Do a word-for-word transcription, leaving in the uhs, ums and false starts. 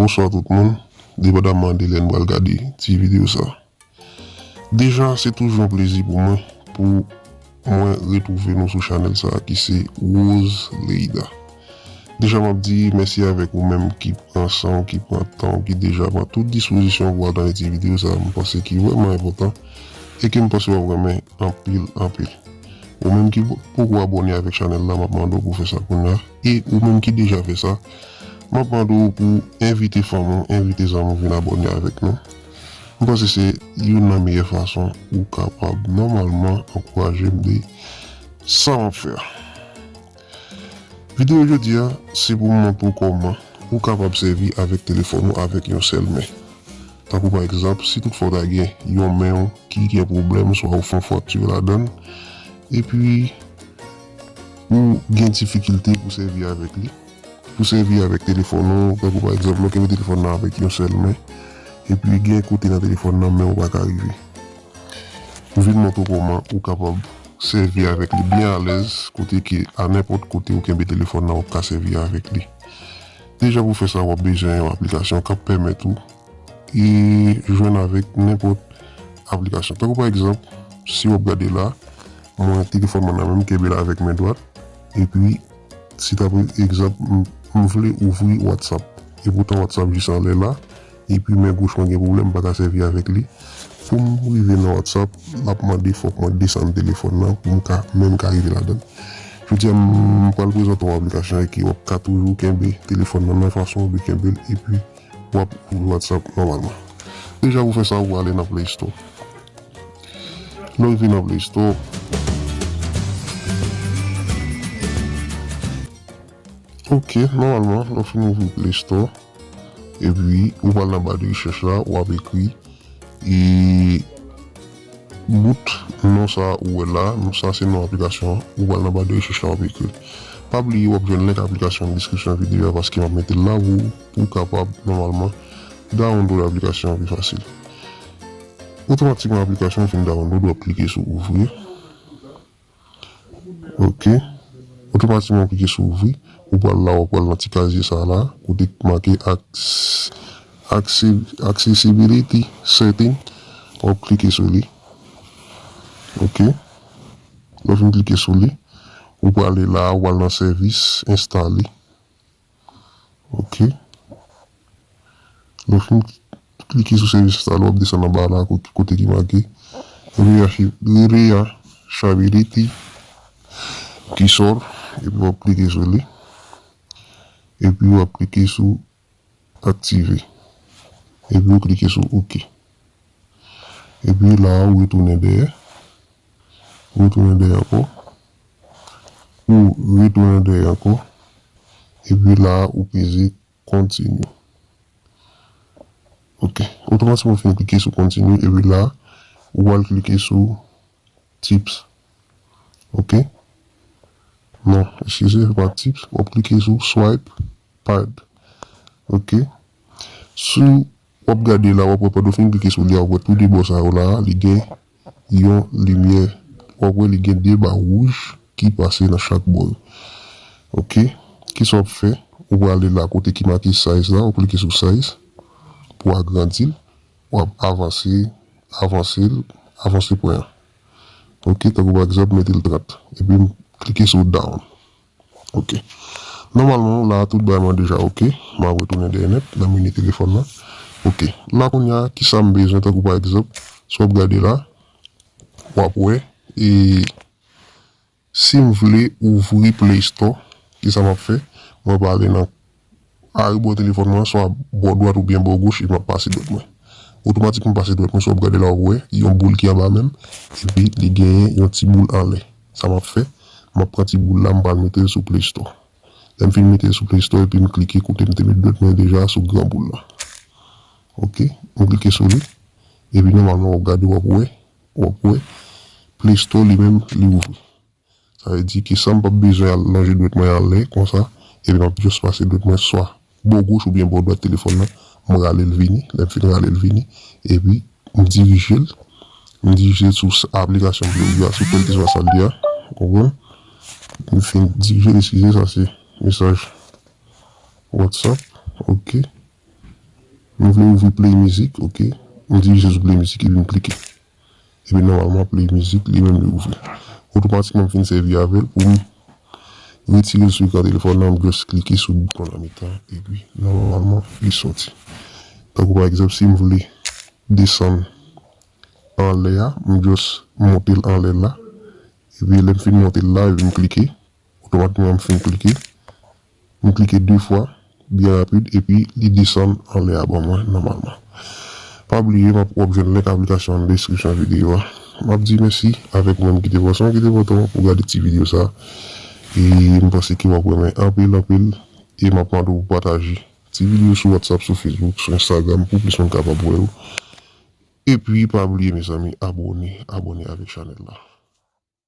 Bonswa tout moun, depandamman de lè n pral gade ti videyo sa. Deja, se toujou yon plezi pou mwen, pou mwen retwouve nou sou chanèl sa ki se Rose Leida. Deja, m ap di mèsi avèk ou menm ki pran san w, ki pran tan w, ki deja pran tout dispozisyon pou al tande ti videyo sa, m panse ki vrèman enpòtan e ke m panse w ap renmen anpil, anpil. Ou menm ki po-, poko abòne avèk chanèl la, m ap mande w pou fè sa kounye a. E ou menm ki deja fè sa, m ap mande w pou envite fanmi w, envite zanmi w vin abòne avèk nou. M panse se youn nan meyè fason ou kapab nòmalman ankouraje m de sa m ap fè a. Videyo jodi a, se pou m montre w kòman ou kapab sèvi avèk telefòn ou avèk yon sèl men. Tankou pa egzanp, si toutfwa w ta gen yon men w ki gen pwoblèm, swa ou fè yon frakti ladan l, epi ou gen difikilte pou sèvi avèk li, pou sèvi avèk telefòn ou, tankou pa egzanp, lè w kenbe telefòn nan avèk yon sèl men, epi gen kote nan telefòn nan men w pa ka rive. M vin montre w kòman ou kapab sèvi avèk li byen alèz, kote ke a nenpòt kote ou kenbe telefòn nan, w ap ka sèvi avèk li. Deja pou fè sa, w ap bezwen yon aplikasyon k ap pèmèt ou e jwenn avèk nenpòt aplikasyon. Tankou pa egzanp, si w ap gade la, mwen telefòn mwen nan menm kenbe l avèk men dwat, epi si ta pa egzanp, m, m vle ouvri WhatsApp, e poutan WhatsApp jis anlè la, epi men goch mwen gen pwoblèm, m pa ka sèvi avèk li. Pou m rive nan WhatsApp, l ap mande fòk mwen desann telefòn nan pou m ka, menm ka rive ladan l. Jodi a, m pral prezante yon aplikasyon ke w ap ka toujou kenbe telefòn nan nan fason w dwe kenbe l, epi w ap ouvri WhatsApp nòmalman. Deja pou fè sa, ou prale nan Play Store. Lè w rive nan Play Store, ok, nòmalman, lè w fin ouvri Play Store, epi ou pral nan ba de rechèch la, w ap ekri, e, Boot, non sa ou wè la, non sa se non aplikasyon an, ou pral nan ba de rechèch la, w ap ekri l. Pa bliye, w ap jwenn link aplikasyon nan deskripsyon videyo a, paske m ap mete l la pou ou, pou w kapab, nòmalman, download aplikasyon an pi fasil. Otomatikman, aplikasyon an fin download, w ap klike sou ouvrir. Ok. Otomatikman, w klike sou ouvri. Ou pral la, w pral nan ti kazye sa la, kote ki make acce-, acce-, accessibility setting. W ap klike sou li. Ok. Lè w fin klike sou li, ou prale la, ou pral nan sèvis, enstale. Ok. Lè w fin klike sou sèvis sa, w ap desann anba la, ko-, kote ki make reachi-, reachability ki sòt, epi w ap klike sou li. Epi w ap klike sou aktive. Epi w klike sou ok. Epi la, ou retounen dèyè. Ou retounen dèyè ankò. Ou retounen dèyè ankò. Epi la, ou peze continue. Ok. Otomatikman, ou fin klike sou continue. Epi la, ou al klike sou tips. Ok. Non, eskize, se pa tips. W ap klike sou swipe pad. Ok. Si w ap gade la, w ap wè pandan w fin klike sou li a, w ap wè tou de bò sa yo la, li gen yon limyè. W ap wè li gen de ba wouj ki pase nan chak bò yo. Ok. Kisa w ap fè? Ou prale la kote ki make size la, w ap klike sou size pou agrandi l. W ap avanse, avanse l, avanse pwen an. Ok, tankou pa egzanp, mete l trant. Epi m klike sou down. Ok. Nòmalman, la, tout bagay mwen deja ok. M ap retounen dèyè nèt, nan meni telefòn nan. Ok. La, kounye a, kisa m bezwen, tankou pa egzanp, si w ap gade la, w ap wè, e si m vle ouvri Play Store, kisa m ap fè? Mwen prale nan arebò telefòn mwen, swa bò dwat oubyen bò goch, e m ap pase dwèt mwen. Otomatikman, m pase dwèt mwen, si w ap gade la, w ap wè, yon boul ki anba men m, epi li genyen yon ti boul anlè. Sa m ap fè, m ap pran ti boul la, m pral mete l sou Play Store. Lè m fin mete l sou Play Store, epi m klike kote m te met dwèt mwen deja sou gran boul la. Ok, m klike sou li, epi nòmalman, w ap gade, w ap wè, w ap wè, Play Store li menm, li ouvri. Sa vle di ke san m p ap bezwen al lonje dwèt mwen anlè konsa, epi m ap jis pase dwèt mwen swa bò goch oubyen bò dwat telefòn nan, m rale l vini, lè m fin rale l vini, epi m dirije l, m dirije l sou s-, aplikasyon m vle ouvri a, sou kèlkeswa sa l ye a, w konprann? M fin dirije l, eskize, sa se mesaj WhatsApp, ok. M vle ouvri Play Music, ok. M dirije sou Play Music epi m klike. Epi nòmalman Play Music li menm li ouvri. Otomatikman m fin sèvi avè l pou m retire l sou ekran telefòn nan, m just klike sou bouton nan mitan epi nòmalman li soti. Tankou pa egzanp si m vle desann anlè a, m just monte l anlè la. Epi lè m fin monte l la, epi m klike, otomatikman m fin klike. M klike de fwa, byen rapid, epi li desann anlè a ban mwen nòmalman. Pa bliye, m ap w ap jwenn link aplikasyon an nan deskripsyon videyo a. M ap di mèsi avèk ou menm ki te pran son, ki te pran tan pou gade ti videyo sa. E m panse ke w ap renmen anpil, anpil. E m ap mande w pou pataje ti videyo sou WhatsApp, sou Facebook, sou Instagram, pou plis moun kapab wè yo. Epi pa bliye, mezanmi, abòne, abòne avèk chanèl la.